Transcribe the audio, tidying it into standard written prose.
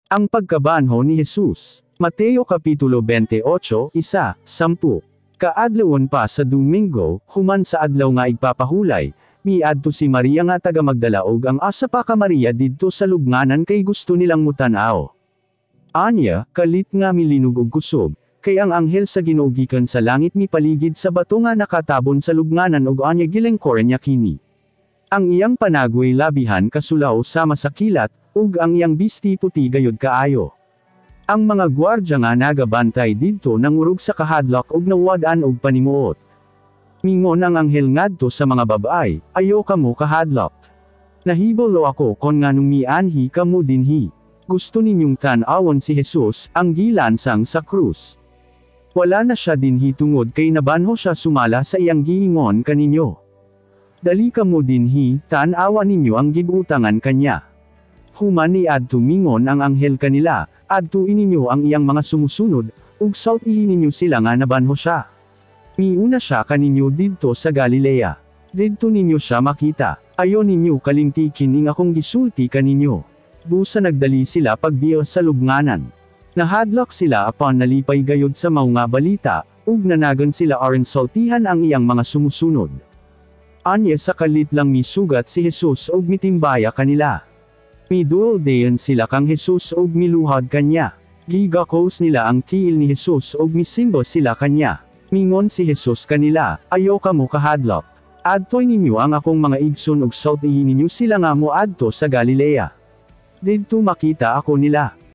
Ang pagkabanho ni Jesus. Mateo Kapitulo 28, 1, 10. Kaadlawon pa sa Domingo, human sa adlaw nga igpapahulay, miadto si Maria nga taga Magdala og ang asa pa ka Maria didto sa lubnganan kay gusto nilang mutan-aw. Anya, kalit nga milinog og kusog, kay ang anghel sa Ginoo gikan sa langit mipaligid sa bato nga nakatabon sa lubnganan ug anya gilingkoran niya kini. Ang iyang panagoy labihan kasulaw sama sa kilat, ug ang iyang bisti puti gayud kaayo. Ang mga gwardya nga nagabantay didto nangurog sa kahadlok ug nawad-an og panimuot. Mingon ang anghel ngadto sa mga babae, "Ayo kamo kahadlok. Nahibalo ako kon nganong mianhi kamo dinhi. Gusto ninyong tan-awon si Jesus, ang gilansang sa krus. Wala na siya dinhi tungod kay nabanho siya sumala sa iyang giingon kaninyo. Dali kamo dinhi, tan-awa ninyo ang gibutangan kanya." Human niadto mingon ang anghel kanila, "Adtui ninyo ang iyang mga sumusunod, ug sultihi ninyo sila nga nabanho siya. Miuna siya kaninyo didto sa Galilea. Didto ninyo siya makita. Ayo ninyo kalimti kining akong gisulti kaninyo." Busa nagdali sila pagbiya sa lubnganan. Nahadlok sila apan nalipay gayud sa mao nga balita, ug nanagan sila aron sultihan ang iyang mga sumusunod. Anya sa kalit lang misugat si Jesus ug mitimbaya kanila. Miduol dayon sila kang Jesus ug miluhad kanya. Gigakos nila ang tiil ni Jesus ug misimba sila kanya. Mingon si Jesus kanila, "Ayo kamo kahadlok. Adtoy ninyo ang akong mga igsoon ug sultihi ninyo sila nga moadto sa Galilea. Didto makita ako nila."